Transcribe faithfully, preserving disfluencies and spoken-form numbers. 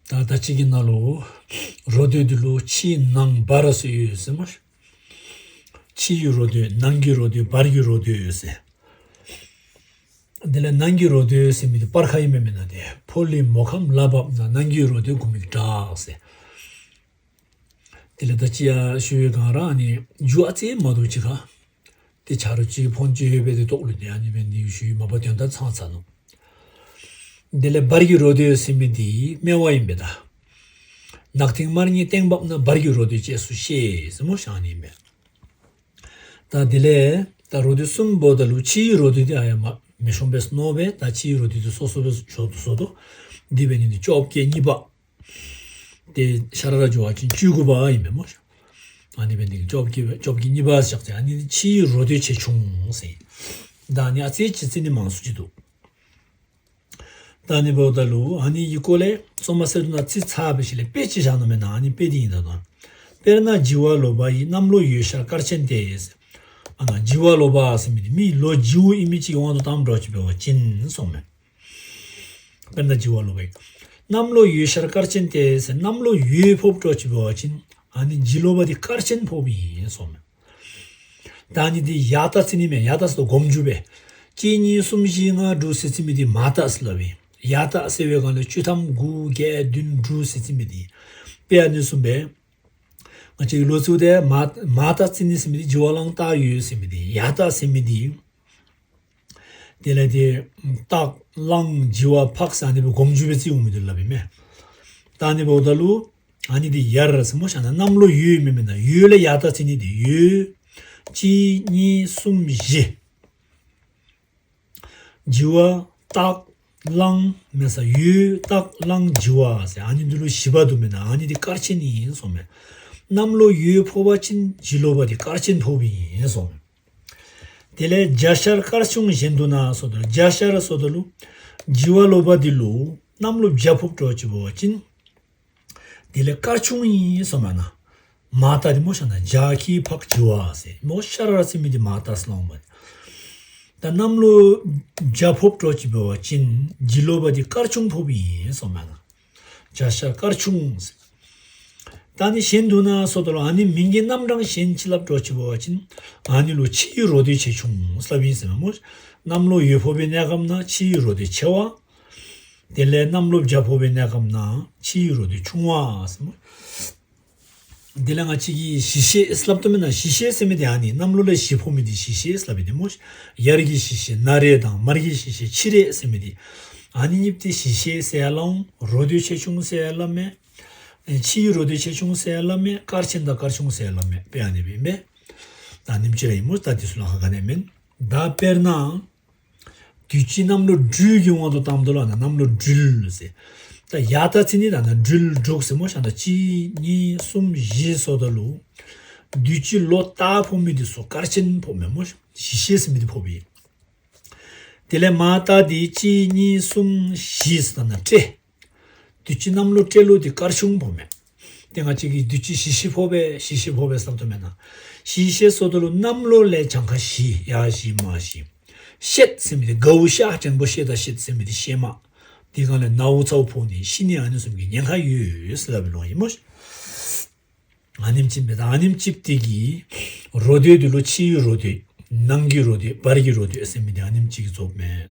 ད་ད་ཅིག་གི་ནང་ལོ། རོ་སྟོད་འདི་ལོ་ཕྱིའི་ནང་བར་སུ་ཡོད་ཟེར་མ། ཕྱིའི་རོ་སྟོད། ནང་གི་རོ་སྟོད། བར་གྱི་རོ་སྟོད་ཡོད་ཟེར། དེ་ལས་ནང་གི་རོ་སྟོད་ཟེར་མི་དེ་སྤར་ཁ་ཡིན་མིན་མིན་ན་དེ། ཕོ་ལི་མོ་ཁམ་ལ་བབ་ན་ནང་གི་རོ་སྟོད་དགུ་མིག་བྲག་ཟེར། དེ་ལས་ད་ཅི་ཡ་ཞུ་བའི་སྒང་ར་ནི་རྒྱུ་ཨ་ཙེ་མ་གཏོགས་ཅི་ཁ། དེ་ཆ་རོ་ཅིག་ཕོན་ཅིག་ཡོད་པའི་དེ་ཏོག་ལུས་དེ་ཨ་ནི་བན་དེ་ཞུ་ཡི་མ་པ་དོན་དག་ཚང་ཚ་ནོ། དེ་ལས་བར་གྱི་རོ་སྟོད་ཟེར་མི་དེ་སྨེ་བ་ཡིན་པས་ད། ནག་ཐིང་དམར་གཉིས་སྟེང་བབས་ན་བར་གྱི་རོ་སྟོད་ཅེས་སུ་བཤད་ཟེར་མོ་ཤང་ནི་མེད། ད་དེ་ལས་ད་རོ་སྟོད་གསུམ་པོ་ད་ལུ་ཕྱིའི་རོ་སྟོད་དེ་ཨ་ཡ་མ་མི་ཤོང་པས་སྣོ་བས། ད་ཕྱིའི་རོ་སྟོད་དེ་སོ་སོ་བས་ཞོག་ཏུ་སོ་ཏོ། འདི་བས་ནི་དེ་བཅོ་བརྒྱད་གཉིས་པ། དེ་ཤ་ར་ར་འཇོ་བ་ཅིན་བཅུ་དགུ་པ་ཡིན་པས་མོ། ཨ་ནི་བས་ནི་བཅོ་བརྒྱད་བཅོ་བརྒྱད་གཉིས་པ་ཞག་ཚེ་ཨ་ནི་ཕྱིའི་རོ་སྟོད་ཆེ་ཆུང་ཟེར། ད་ནི་ཨ་ཙེ་ཅི་ཙི་ནི་མང་སུ་ཅི་འདུག། ད་ནི་བོ་ད་ལུ་ཨ་ནི་ཡི་གོ་ལས་གཙོ་མ་སེ་དུ་ན་ཙི་ཚ་བེ་ཤི་ལས་དཔེ་ཅི་བཞག་ནོ་མེད་ན་ཨ་ནི་དཔེ་དེ་ཡིན་ད་དོ། དཔེར་ན་ལྗི་བ་ལོ་པ་ཡི་གནམ་ལོ་ཡོས་ཤར་སྐར་ཆེན་ཏེ། ཨ་ན་ལྗི་བ་ལོ་པ་ཟེར་མི་དེ་མི་ལོ་ལྗིའུ་ཨི་མི་ཅིག་དབང་དུ་བཏང་འགྲོ་ཅི་བེ་བ་ཅིན་སོང་མེད། དཔེར་ན་ལྗི་བ་ལོ་པ་ཡི་གནམ་ལོ་ཡོས་ཤར་སྐར་ཆེན་ཏེ་ཟེར། གནམ་ལོ་ཡོས་ཕོབ་འགྲོ་ཅི་བེ་བ་ཅིན་ཨ་ནི་ལྗི་ལོ་པ་དེ་སྐར་ཆེན་ཕོབ་ཡིན་སོང་མེད། ད་ནི་དེ་ཡ་ཏ་ཙི་ནི་མེད། ཡ་ཏ་སོ་སྒོམ་རྒྱུ་བས། གཅིག་གཉིས་གསུམ་བཞི་ལྔ་དྲུག་ཟེར་ཙི་མི་དེ་མ་ཏ་སི་ལ་བས། ཡ་ཏ་ཟེར་བའི་སྒང་ལ་བཅུ་ཐམ་དགུ་བརྒྱད་བདུན་དྲུག་ཟེར་ཙི་མི་དེ། དཔེ་ཨ་ནི་གསུམ་པས། ང་ཅིག་ལོ་ཚུགས་དེ་མ་མ་ཏ་ཙི་ནི་ཟེར་མི་དེ་ལྗི་བ་གླང་སྟག་ཡོས་ཟེར་མི་དེ་ཡ་ཏ་ཟེར་མི་དེ། དེ་ལས་དེ་སྟག་གླང་ལྗི་བ་ཕག་ཟེར་ཨ་ནི་བས་སྒོམ་རྒྱུ་བས་ཙི་འོང་མི་དེ་ལ་བས་མེད། ད་ནི་བོ་ད་ལུ། ཨ་ནི་དེ་ཡར་ཟེར་མོ་ཤ་ན་གནམ་ལོ་ཡོས་མེད་མེད་ན་ཡོས་ལས་ཡ་ཏ་ཙི་ནི་དེ་ཡོས། གཅིག་གཉིས་གསུམ་བཞི། ལྗི་བ་སྟག་གླང་མེད་ས་ཡོས་སྟག་གླང་ལྗི་བ་ཟེར་ཨ་ནི་འདི་ལུ་བཞི་པ་འདུག་མེད་ན་ཨ་ནི་དེ་སྐར་ཆེན་ཡིན་སོང་མེད། གནམ་ལོ་ཡོས་ཕོ་བ་ཅིན་ལྗི་ལོ་པ་དེ་སྐར་ཆེན་ཕོ་བ་ཡིན་སོང་མེད། དེ་ལས་བརྒྱ་ཤར་སྐར་ཆུང་གཞན་དུ་ན་སོ་དོ་ལུ་བརྒྱ་ཤར་སོ་དོ་ལུ་ལྗི་བ་ལོ་པ་འདི་ལུ་གནམ་ལོ་བརྒྱ་ཕོབ་འགྲོ་ཅི་བེ་བ་ཅིན། དེ་ལས་སྐར་ཆུང་ཡིན་སོ་མ་ན། མ་ཏ་དེ་མོ་ཤ་ན་བརྒྱ་ཁྱི་ཕག་ལྗི་བ་ཟེར་མོ་ཤ་ར་ར་ཙི་མི་དེ་མ་ཏ་སི་ལོང་བ། ད་གནམ་ལོ་བརྒྱ་ཕོབ་འགྲོ་ཅི་བེ་བ་ཅིན་ལྗི་ལོ་པ་དེ་སྐར་ཆུང་ཕོབ་ཡིན་སོ་མ་ན། བརྒྱ་ཤར་སྐར་ཆུང་ཟེར། ད་ནི་གཞན་དུ་ན་སོ་དོ་ལུ་ཨ་ནི་མིང་གི་རྣམ་གྲངས་གཞན་ཅི་ལབ་འགྲོ་ཅི་བེ་བ་ཅིན་ཨ་ནི་ལུ་ཕྱིའི་རོ་སྟོད་ཆེ་ཆུང་ལབ་ཡིན་ཟེར་མོ། གནམ་ལོ་ཡོས་ཕོ་བའི་གནས་སྐབས་ན་ཕྱིའི་རོ་སྟོད་ཆེ་བ། དེ་ལས་གནམ་ལོ་བརྒྱ་ཕོ་བའི་གནས་སྐབས་ན་ཕྱིའི་རོ་སྟོད་ཆུང་བ་ཟེར་མོ། དེ་ལས་ང་ཅིག་གིས་བཞི་ཤེས་ལབ་ཏུ་མེད་ན་བཞི་ཤེས་ཟེར་མི་དེ་ཨ་ནི་གནམ་ལོ་ལས་བཞི་ཕོ་མི་དེ་བཞི་ཤེས་ལབ་པའི་དེ་མོ། ཡར་གྱི་བཞི་ཤེས་ན་རེ་དང་མར་གྱི་བཞི་ཤེས་ཕྱི་རེ་ཟེར་མི་དེ། ཨ་ནི་གཉིས་དེ་བཞི་ཤེས་ཟེར་ཡ་ལ་འོང་། རོ་སྟོད་ཆེ་ཆུང་ཟེར་ཡ་ལ་མེད། ཕྱིའི་རོ་སྟོད་ཆེ་ཆུང་ཟེར་ཡ་ལ་མེད། སྐར་ཆེན་དང་སྐར་ཆུང་ཟེར་ཡ་ལ་མེད་པའི་ཨ་ནི་བས་མེད། ད་ནིམ་ཅི་ར་ཡིན་མོ་ད་དེ་སུ་ལ་ཧ་ག་ནས་མིན། ད་དཔེར་ན། དུས་ཅི་གནམ་ལོ་སྦྲུལ་གྱི་དབང་དུ་བཏང་དོ་ལ་ན་གནམ་ལོ་སྦྲུལ་ཟེར། ད་ཡ་ད་ཚི་ནི་ད་ན་སྦྲུལ་འབྲུག་ཟེར་མོ་ཤ་ད་གཅིག་གཉིས་གསུམ་བཞི་སོ་ད་ལུ། དུས་ཅི་ལོ་སྟག་ཕོ་མི་དེ་སོ་སྐར་ཆེན་ཕོ་མེད་མོ་བཞི་ཤེས་ཟེར་མི་དེ་ཕོ་བི། དེ་ལས་མ་ད་དེ་གཅིག་གཉིས་གསུམ་བཞི་ཟེར་ད་ན་སྤྲེ། དུས་ཅི་གནམ་ལོ་སྤྲེལ་ལོ་དེ་སྐར་ཆུང་ཕོ་མེད། དེ་ང་ཅིག་གིས་དུས་ཅི་བཞི་ཤེས་ཕོ་བས་བཞི་ཤེས་ཕོ་བས་བསམ་དུ་མེད་ན། བཞི་ཤེས་སོ་དོ་ལུ་གནམ་ལོ་ལས་གྱངས་ཁ་བཞི་ཡ་བཞི་མ་བཞི། ཤེད་ཟེར་མི་དེ་གའུ་ཤ་ཅན་པོ་ཤེད་དང་ཤེད་ཟེར་མི་དེ་ཤེད་མ། དེ་གང་ལས་ནའུ་ཚའུ་ཕོ་ནི་ཤི་ནི་ཨ་ནི་གསུམ་གྱི་ཉེན་ཁ་ཡོད་ཟེར་ལབ་པའི་ལོང་ཡིན་མོ། ཨ་ནིམ་ཅིབ་མེད་ད་ཨ་ནིམ་ཅིབ་དེ་གིས་རོ་སྟོད་དེ་ལོ་ཕྱིའི་རོ་སྟོད། ནང་གི་རོ་སྟོད་བར་གྱི་རོ་སྟོད་ཟེར་མི་དེ་ཨ་ནིམ་ཅིག་གིས་རྫོགས་མེད།